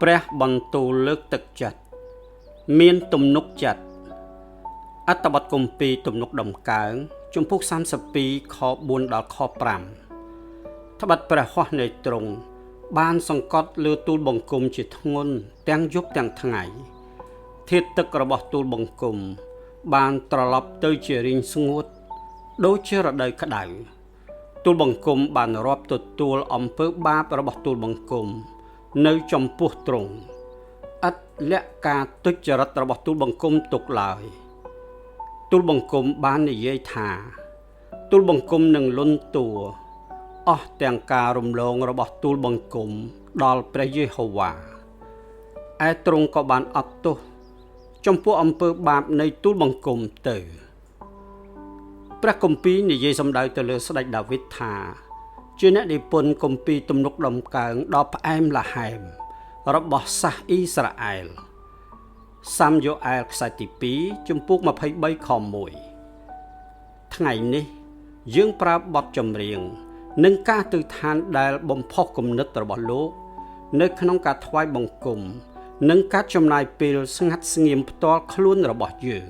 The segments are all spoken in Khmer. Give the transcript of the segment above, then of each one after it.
ព្រះបន្ទូលលើកទឹកចិត្តមានទំនុកចិត្តអត្ថបទគម្ពីរទំនុកដំកើងជំពូក32ខ4ដល់ខ5ត្បិតព្រះហស្ថនៃទ្រង់បានសង្កត់លើទូលបង្គំជាធ្ងន់ទាំងយប់ទាំងថ្ងៃធាតុទឹករបស់ទូលបង្គំបានត្រឡប់ទៅជារីងស្ងួតដូចជារដូវក្តៅទូលបង្គំបានរាប់ទទួលអំពើបាបរបស់ទូលបង្គំនៅចំពោះទ្រង់ឥតលាក់ការទុច្ចរិតរបស់ទូលបង្គំទុកឡើយទូលបង្គំបាននិយាយថាទូលបង្គំនឹងលន់តួអស់ទាំងការរំលងរបស់ទូលបង្គំដល់ព្រះយេហូវ៉ាឯទ្រង់ក៏បានអត់ទោសចំពោះអំពើបាបនៃទូលបង្គំទៅព្រះគម្ពីរនិយាយសម្ដៅទៅលើស្ដេចដាវីតថាជាអ្នកនិពន្ធគម្ពីរទំនុកដំកើងដ៏ផ្អែមល្ហែមរបស់សាសអ៊ីស្រាអែលសាមយ៉ូអែលខ្សែទី2ជំពូក23ខ1ថ្ងៃនេះយើងប្រើបទចម្រៀងនិងការទិដ្ឋានដែលបំផុសគំនិតរបស់លោកនៅក្នុងការថ្វាយបង្គំនិងការចំណាយពេលស្ងាត់ស្ងៀមផ្ទាល់ខ្លួនរបស់យើង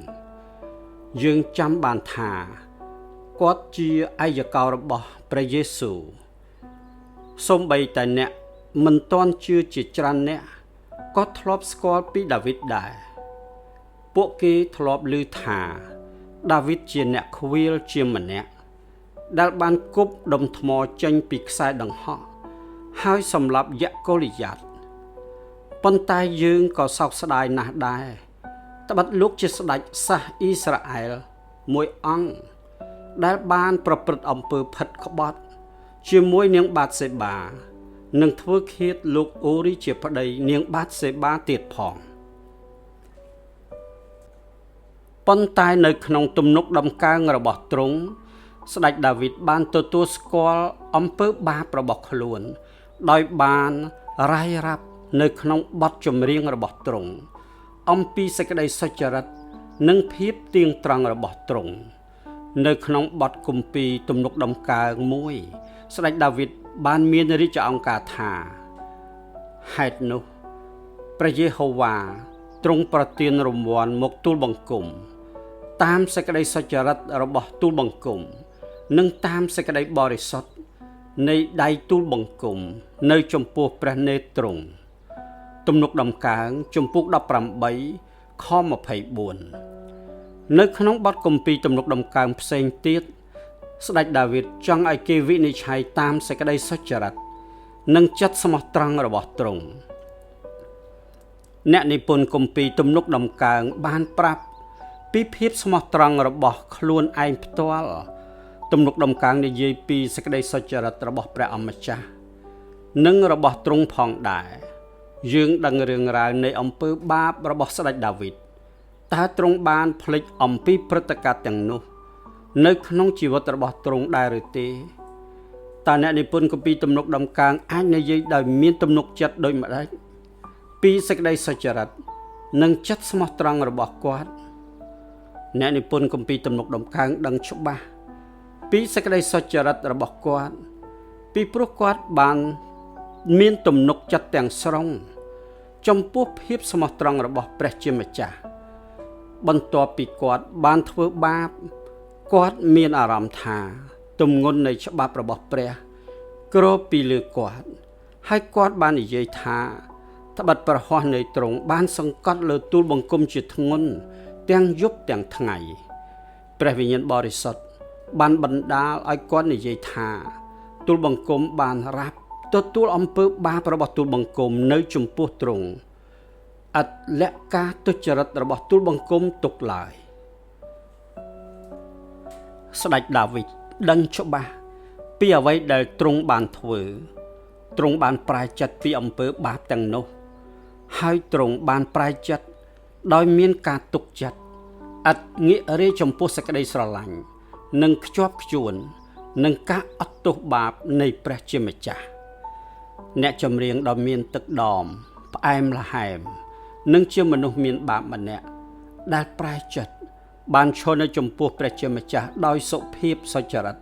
យើងចាំបានថាគាត់ជាឯកោរបស់ព្រះយេស៊ូវសូម្បីតែអ្នកមិនទាន់ជឿជាច្រើនអ្នកក៏ធ្លាប់ស្គាល់ពីដាវីតដែរពួកគេធ្លាប់ឮថាដាវីតជាអ្នកខ្វៀលជាម្នាក់ដែលបានគប់ដុំថ្មចេញពីខ្សែដង្ហក់ហើយសម្លាប់យក្សកូលីយ៉ាតប៉ុន្តែយើងក៏សោកស្ដាយណាស់ដែរត្បិតលោកជាស្ដេចសាសអ៊ីស្រាអែលមួយអង្គដែលបានប្រព្រឹត្តអំពើផិតក្បត់ជាមួយនាងបាតសេបានិងធ្វើឃាតលោកអូរីជាប្តីនាងបាតសេបាទៀតផងប៉ុន្តែនៅក្នុងទំនុកដំកើងរបស់ទ្រង់ស្ដេចដាវីតបានទទួលស្គាល់អំពើបាបរបស់ខ្លួនដោយបានរាយរាប់នៅក្នុងបទចម្រៀងរបស់ទ្រង់អំពីសេចក្តីសុចរិតនិងភាពទៀងត្រង់របស់ទ្រង់នៅក្នុងបទគម្ពីរទំនុកដំកើងមួយស្ដេចដាវីតបានមានរាជអង្គការថាហេតុនោះព្រះយេហូវ៉ាទ្រង់ប្រទានរង្វាន់មកទូលបង្គំតាមសេចក្តីសុចរិតរបស់ទូលបង្គំនិងតាមសេចក្តីបរិសុទ្ធនៃដៃទូលបង្គំនៅចំពោះព្រះនេត្រទ្រង់ទំនុកដំកើងជំពូក18ខ24នៅក្នុងបទគម្ពីរទំនុកដំកើងផ្សេងទៀតស្ដេចដាវីតចង់ឲ្យគេវិនិច្ឆ័យតាមសេចក្តីសុចរិតនិងចិត្តស្មោះត្រង់របស់ទ្រង់អ្នកនិពន្ធគម្ពីរទំនុកដំកើងបានប្រាប់ពីភាពស្មោះត្រង់របស់ខ្លួនឯងផ្ទាល់ទំនុកដំកើងនិយាយពីសេចក្តីសុចរិតរបស់ព្រះអម្ចាស់និងរបស់ទ្រង់ផងដែរយើងដឹងរឿងរ៉ាវនៃអំពើបាបរបស់ស្ដេចដាវីតតើទ្រង់បានភ្លេចអំពីព្រឹត្តិការណ៍ទាំងនោះនៅក្នុងជីវិតរបស់ទ្រង់ដែរឬទេតើអ្នកនិពន្ធគម្ពីរទំនុកដំកើងអាចនិយាយដោយមានទំនុកចិត្តដូចម្តេចពីសេចក្តីសុចរិតនិងចិត្តស្មោះត្រង់របស់គាត់អ្នកនិពន្ធគម្ពីរទំនុកដំកើងដឹងច្បាស់ពីសេចក្តីសុចរិតរបស់គាត់ពីព្រោះគាត់បានមានទំនុកចិត្តទាំងស្រុងចំពោះភាពស្មោះត្រង់របស់ព្រះជាម្ចាស់បន្ទាប់ពីគាត់បានធ្វើបាបគាត់មានអារម្មណ៍ថាទម្ងន់នៃច្បាប់របស់ព្រះគ្របពីលើគាត់ហើយគាត់បាននិយាយថាត្បិតព្រះហស្ថនៃទ្រង់បានសង្កត់លើទូលបង្គំជាធ្ងន់ទាំងយប់ទាំងថ្ងៃព្រះវិញ្ញាណបរិសុទ្ធបានបណ្ដាលឲ្យគាត់និយាយថាទូលបង្គំបានរាប់ទទួលអំពើបាបរបស់ទូលបង្គំនៅចំពោះទ្រង់ឥតលាក់ការទុច្ចរិតរបស់ទូលបង្គំទុកឡើយស្ដេចដាវីតដឹងច្បាស់ពីអ្វីដែលទ្រង់បានធ្វើទ្រង់បានប្រែចិត្តពីអំពើបាបទាំងនោះហើយទ្រង់បានប្រែចិត្តដោយមានការទុកចិត្តឥតងាករេចំពោះសេចក្តីស្រឡាញ់និងខ្ជាប់ខ្ជួននិងការអត់ទោសបាបនៃព្រះជាម្ចាស់អ្នកចម្រៀងដ៏មានទឹកដមផ្អែមល្ហែមនិងជាមនុស្សមានបាបម្នាក់ដែលប្រែចិត្តបានឈរនៅចំពោះព្រះជាម្ចាស់ដោយសុភាពសុចរិត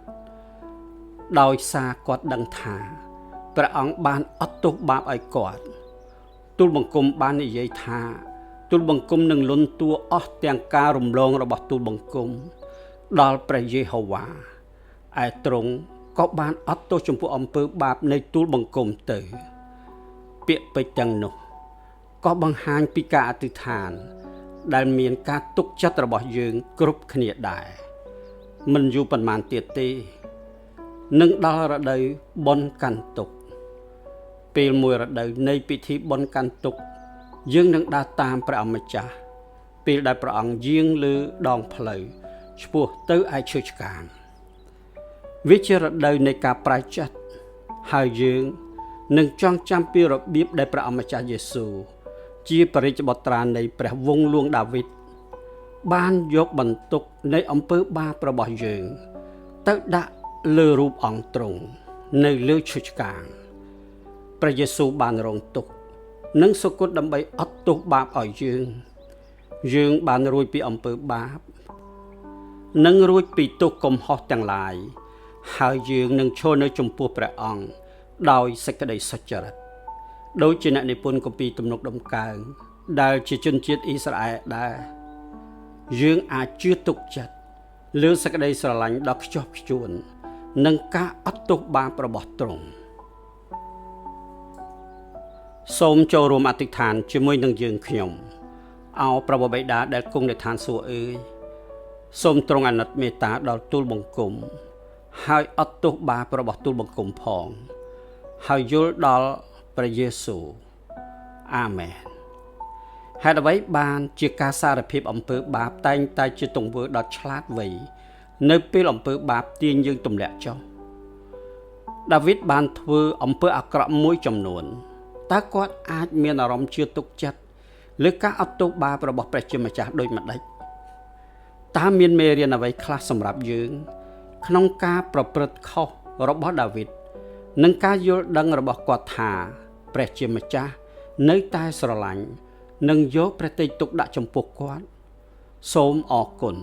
ដោយសារគាត់ដឹងថាព្រះអង្គបានអត់ទោសបាបឲ្យគាត់ ទូលបង្គំបាននិយាយថាទូលបង្គំនឹងលន់តួអស់ទាំងការរំលងរបស់ទូលបង្គំដល់ព្រះយេហូវ៉ាឯទ្រង់ក៏បានអត់ទោសចំពោះអំពើបាបនៃទូលបង្គំទៅពាក្យពេចន៍ទាំងនោះក៏បង្ហាញពីការអធិដ្ឋានដែលមានការទុកចិត្តរបស់យើងគ្រប់គ្នាដែរមិនយូរប៉ុន្មានទៀតទេនឹងដល់រដូវបុណ្យកាន់ទុក្ខពេលមួយរដូវនៃពិធីបុណ្យកាន់ទុក្ខយើងនឹងដើរតាមព្រះអម្ចាស់ពេលដែលព្រះអង្គយាងលើដងផ្លូវឆ្ពោះទៅឯឈើឆ្កាងវាជារដូវនៃការប្រែចិត្តហើយយើងនឹងចងចាំពីរបៀបដែលព្រះអម្ចាស់យេស៊ូវជាព្រះរាជបុត្រានៃព្រះវង្សហ្លួងដាវីតបានយកបន្ទុកនៃអំពើបាបរបស់យើងទៅដាក់លើរូបអង្គទ្រង់នៅលើឈើឆ្កាងព្រះយេស៊ូវបានរងទុក្ខនិងសុគតដើម្បីអត់ទោសបាបឲ្យយើងយើងបានរួចពីអំពើបាបនិងរួចពីទោសកំហុសទាំងឡាយហើយយើងនឹងឈរនៅចំពោះព្រះអង្គដោយសេចក្តីសុចរិតដូចជាអ្នកនិពន្ធគម្ពីរទំនុកដំកើងដែលជាជនជាតិអ៊ីស្រាអែលដែរយើងអាចជឿទុកចិត្តលើសេចក្តីស្រឡាញ់ដ៏ខ្ជាប់ខ្ជួននិងការអត់ទោសបាបរបស់ទ្រង់សូមចូលរួមអធិដ្ឋានជាមួយនឹងយើងខ្ញុំអោព្រះបិតាដែលគង់នៅឋានសួគ៌អើយសូមទ្រង់អាណិតមេត្តាដល់ទូលបង្គំហើយអត់ទោសបាបរបស់ទូលបង្គំផងហើយយល់ដល់ព្រះយេស៊ូវអាមែនហេតុអ្វីបានជាការសារភាពអំពើបាបតែងតែជាទង្វើដ៏ឆ្លាតវៃនៅពេលអំពើបាបទាញយើងទម្លាក់ចុះដាវីតបានធ្វើអំពើអាក្រក់មួយចំនួនតើគាត់អាចមានអារម្មណ៍ជឿទុកចិត្តលើការអត់ទោសបាបរបស់ព្រះជាម្ចាស់ដូចម្តេចតើមានមេរៀនអ្វីខ្លះសម្រាប់យើងក្នុងការប្រព្រឹត្តខុសរបស់ដាវីតនិងការយល់ដឹងរបស់គាត់ថាព្រះជាម្ចាស់នៅតែស្រឡាញ់និងយកព្រះទ័យទុកដាក់ចំពោះគាត់សូមអរគុណ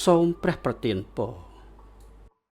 សូមព្រះប្រទានពរ។